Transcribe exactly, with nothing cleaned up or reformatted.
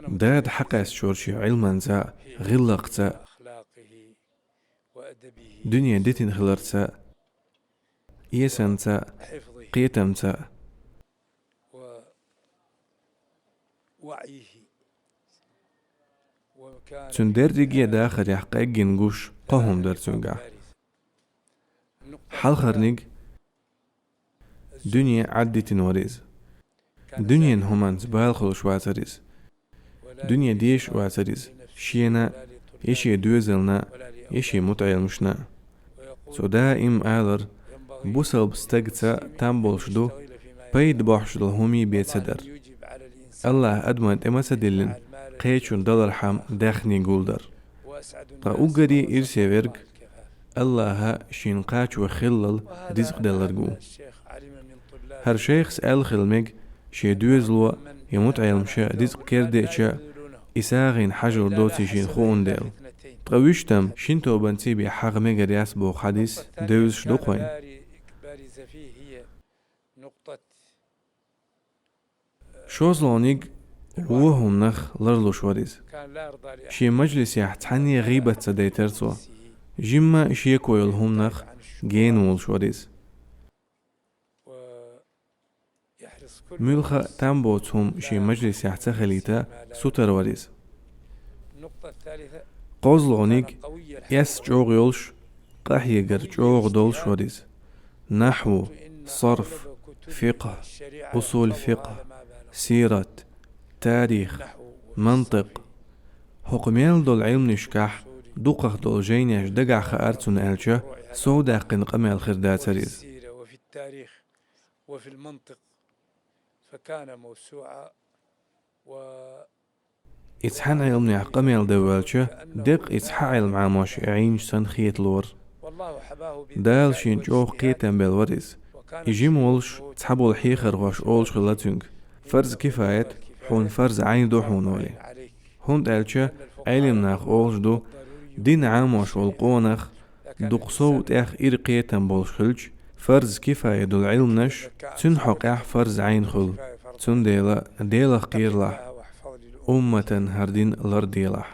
Дада хьакъаьстача шен Ӏилманца, гӀиллакхца, дуьне дитина хиларца, эсанца, кхетамца. Цуьнан дерриге а дахарехь къеггина гуш кхо хӀума дара цуьнгахь. Хьалхарниг, дуьне Ӏаддитина вара иза. Дуьненан хӀуманца бала хуьлуш вацара иза. Дуьне дезаш а вацара иза шена, я шен доьзална, я шен мутаӀеламашна. Цо даим алара: бусалба стагца там болуш ду пайда бохьуш долу хӀумий бен ца дар. Аллаха адаман тӀе ма ца диллина кхечунна далархьама даьхний гулдар. Ткъа уггаре ирсе верг Аллаха шена кхачо хиллал ризкъ делларг ву. ХӀара шайхас аьлла хила мега, шен доьзало я мутаӀеламаша ризкъ кердеча, и сагӀина хьажор доций шена хууна дела. Ткъа вуьштам шина тобанций бен хьагӀ мегар яц боху хьадис девзаш ду кхойн. ШозлагӀниг вон хӀуманах ларлуш вара иза. Шен мажлисехь цхьанне гӀийбат ца дайтара цо. Жимма шеко йолу хӀуманах гена волуш вара иза. Муьлхха а там боцу хӀума шен мажлисехь ца хилийта сутара вара иза. КхозлагӀниг эс чӀогӀа йолуш, къахьегар чӀогӀа долуш вара иза. Нахьву, сарф, фикъхӀ, усул фикъхӀ, сират, тарих, мантикъ. ХӀокху мел долу Ӏилманашкахь дукхах долу жайнеш дагахь хаьара цунна аьлча, совдаьккхина къамел хир дацара иза. И цхьана Ӏилманехь къамел дан воьлча, деккъа и цхьа Ӏилма Ӏамош Ӏийначу санна хеталора. Дала шена чӀогӀа кхетам белла вара иза. И жима волуш цхьаболу хьехархоша олуш хилла цуьнга: «Фарз кифаят хьуна фарз Ӏайн ду хьуна», – олий. ХӀунда аьлча Ӏелим наха олуш ду, дин Ӏамош волу къонах дукха сов тӀех ира кхетам болуш хилча, фарз кифая долу Ӏилманаш цуьнан хьокъехь фарз Ӏайн хуьлу. Цундела Делах кхералахь, умматан хӀара дин ларделахь.